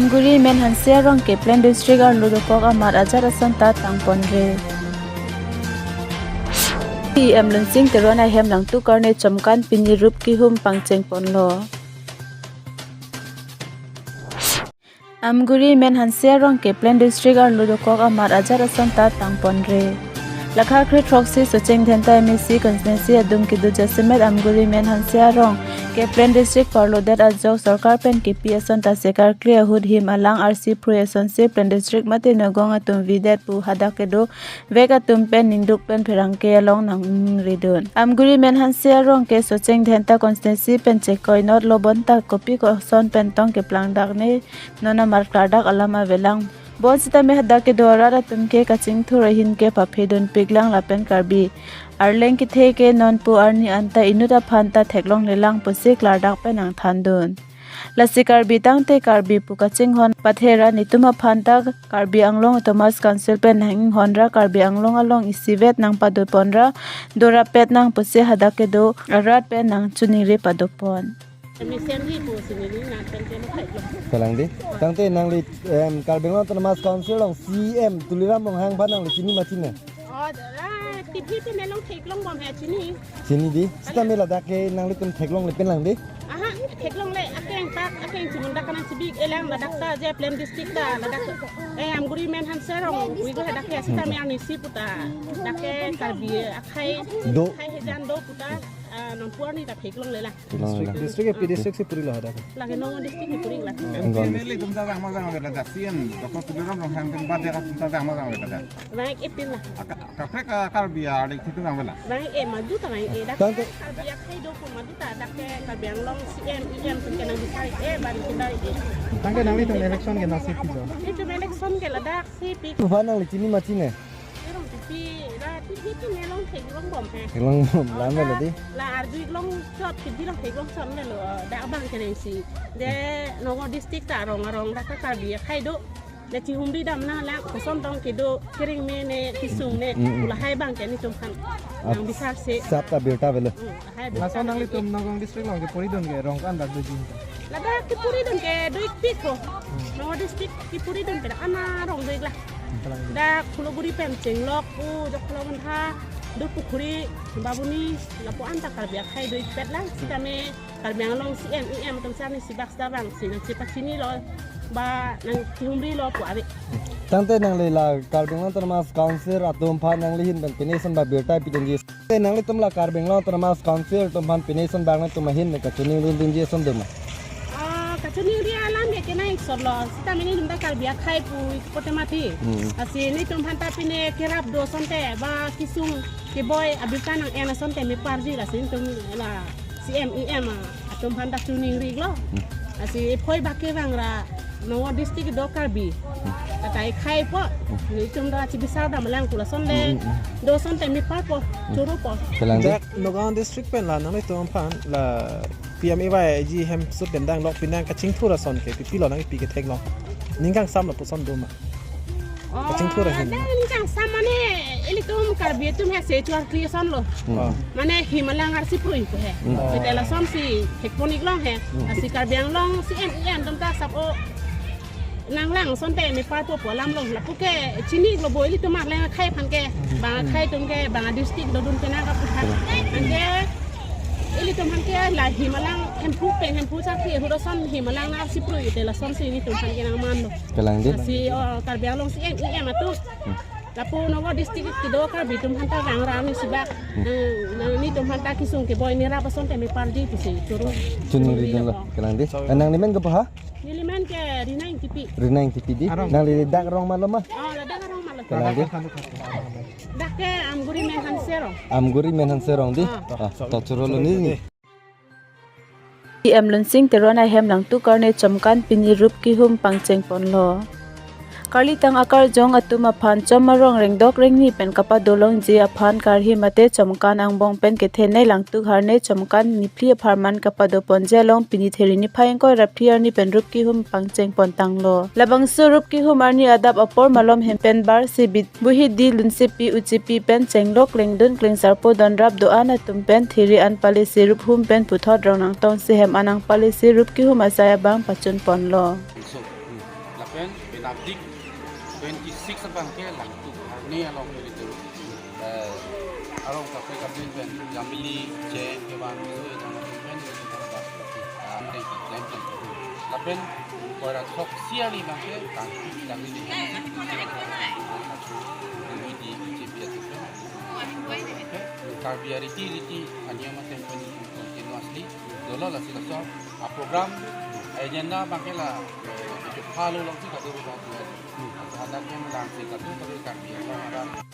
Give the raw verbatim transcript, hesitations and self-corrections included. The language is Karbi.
Amguri Menhanse arong ke Plain District arlo dokok amat ajat ason ta tangponre. E M Lunsing Teron ahem langtuk arni chomkan pini rup kihum pangchengponlo. Amguri Menhanse arong ke Plain District arlo dokok amat ajat ason ta tangponre. Lakha kre throksi Socheng Dhenta M A C constituency adung kedo jasemet Amguri Menhanse arong ke Plain District parlodet ajok sorkar pen kepi ason ta sekarkli ahut him alang arsi phrui asonsi Plain District mate Nagaon atum videt pu hadak kedo vek atum pen ningduk pen pherangke along nangridun. Amguri Menhanse arong ke Socheng Dhenta constituency pen chekoinot lo bonta kopi koson pen tong keplang dak ne non amat klardak alam avelang. Bonsitame hadak kedo arat atum ke kachingthur ahin ke paphedun piklang lapen Karbi arleng kethe ke nonpu arni anta inut aphan ta theklonglelang pusi klardak pen nangthandun. Lasi Karbi tangte Karbi pu kachinghon pathe ra netum aphan ta Karbi Anglong Autonomous Council pen nang-inghon ra Karbi Anglong along isivet nangpadoponra dorapet nang pusi hadak kedo arat pen nangchiningri padopon. Kami sendiri pu sini ni nang pen pen hai lo. Kalang di. Tangte nangli, em, Karbi Anglong Autonomous Council along C E M Tuliram Ronghang aphan nangli chini ma chini? Oh, ah, T V pen along theklongbom he chini. Chini di. Sitame ladak ke nanglitum theklongle pen lang di. Aha, theklongle akeng pak, akeng chimun dak kanang chibik elang ladak ta je Plain District ta ladak. Eh, Amguri Menhanse arong, wi ko ladak ke sitame ani si puta. Dak ke Karbi akhai, do. Akhai hejan do puta. Ah, nang puar ni ta theklongle la. District, district ke pi district si puri lo hadak? Lagi Nagaon district ni puri la. Nagaon district. Tum ta jang ma jang beta dak C E M, Doctor Tuliram Ronghang tum ba dia tum ta jang ma jang beta dak. Bang-ik epin la. Aka, kaprek ka Karbi adik tum jang bela. Bang-ik e madu ta bang-ik e dak. Tangte Karbi akhai do pu madu ta dak ke Karbi Anglong C E M, E M tum ke nang bisar e ban kita e. Tangte nanglitum election ke nasi pi jo? Itum election ke ladak si pi. Tuhan nangli chini ma chini? Erong T V, la T V tum along theklongbom he. Theklongbom, oh, lam la lo di. La ardu iklong chot, T V along theklong chot le lo, dak abang kereng si. De Nagaon district ta arong arong dak ta Karbi akhai do. De chihumri dam na la koson tong kedo kering me ne kisung ne. Mm, mm. Lahai abang ke netum aphan. Ah, nang bisar se. Sap ta birta avelo. Mm. Hai, laso nanglitum Nagaon district along kepuridun ke rong ko-an dak dojin? Ladak kepuridun ke do-ikpik ko. Nagaon district kepuridun ke dak ana rong do-ik la. Dak Phuloguri pen Chenglok, u, jok Phulomontha, do Pukhuri, Babuni, lapu-an ta Karbi akhai do-ikpet la, sitame Karbi Anglong C E M, E M atum sani si bak sa bang si nangchepachini lo, ba nangchihumri lo pu ave. Tangte nangli la Karbi Anglong Autonomous Council atum aphan nangli ahin pen pine ason ba birta pidunji. Te nanglitum la Karbi Anglong Autonomous Council atum aphan pine ason ba nangtum ahin pen kachiningri dunji ason do ma? Ah, kachiningri alam ke kenai sor lo. Sitame netum ta Karbi akhai pu ik pote mati. Hmm. Lasi netum aphan ta pine kerap do asonte ba kisung keboi abirta nang-en asonte meparji, lasi netum la C E M, E M, ah, atum aphan ta chiningri lo. Hmm. Lasi phoi bak kevang ra Nagaon district do Karbi. Hmm. Kata ikhai po. Hmm. Netum ta chibisar dam lang pu lason le. Hmm, hmm, hmm. Do asonte mepar po, hmm, choro po. Kalang di. Dak Nagaon district pen la nanglitum aphan la P M A Y G hemsut pen danglok pinang kachingthur ason ke pi pi lo nangpi ketheklong? Ning kangsam lapuson do ma? Oh, kachingthur ahin. Ada ning kangsam mane ilitum Karbi atum he se chuar kri ason lo. Hmm. Oh. Mane him alang arsi phrui ko he. Hmm. Kete lasonsi thekpon iklong he. Hmm. Lasi Karbi Anglong C E M, E M atum ta sap o nanglang asonte mepar po pu alam long. Lapu ke chini lo bo ilitum arleng akhai aphan ke. Bang akhai atum ke, bang adistrict dodun penang kapu aphan. Anke ilitum aphan ke la him alang hemphu pen hemphu chakri ahut ason him alang na arsi phrui te lasonsi netum aphan ke nangman lo. Kalang di. Lasi, oh, Karbi Anglong C E M, E M atum. Hmm. Lapu Nagaon district kedo Karbi atum aphan ta rang rang ni sibak. Hmm. Eh, na netum aphan ta kisung keboi nerap asonte meparji pusi choro. Chiningri dunlo. Kalang di. Nangli men kopi ha? Neli men ke Rina Ingtipi. Rina Ingtipi di. Arong. Nangli dak arong ma lo ma? Oh, ladak arong ma lo. Kalang di. Dak ke Amguri Menhanse arong. Amguri Menhanse arong di. Ah. Ah, ta choro lo ni. E M Lunsing Teron ahem langtuk arni chomkan pini rup kihum pangchengponlo. Karlitang akarjong atum aphan chom arong rengdok rengni pen kapadolongji aphan karhi mate chomkan angbong pen kethenei langtuk arni chomkan niphli apharman kapadoponji along pini Theri niphai ingkoi ra phli arni pen rup kihum pangchengpon tanglo. Labangso rup kihum arni adap apor malom hem pen bar si bit Buhidi Lunsepi Uchepi pen Chenglok Lengdun Klengsarpo Donrap do-an atum pen Theri an pale si rup hum pen puthot rong nangtong si hem an nangpale si rup kihum asai abang pachunponlo. Pen penapdik twenty six abang ke Langtuk Harne along ilitum, eh, arong kaprek kaprek pen Jamili Jain kevan, eh, pen, ah, pen, pen, pen. Lapen koira throksi arni abang ke Tangpi Tangpi di di B J P atum pen. Karbi ariti riti aniyom atum pen continuously dolo, lasi laso a program agenda abang ke la, eh, kepalo alongsi kadokave ba tuan. Hadak pen langsi kadokave Karbi Anglong arat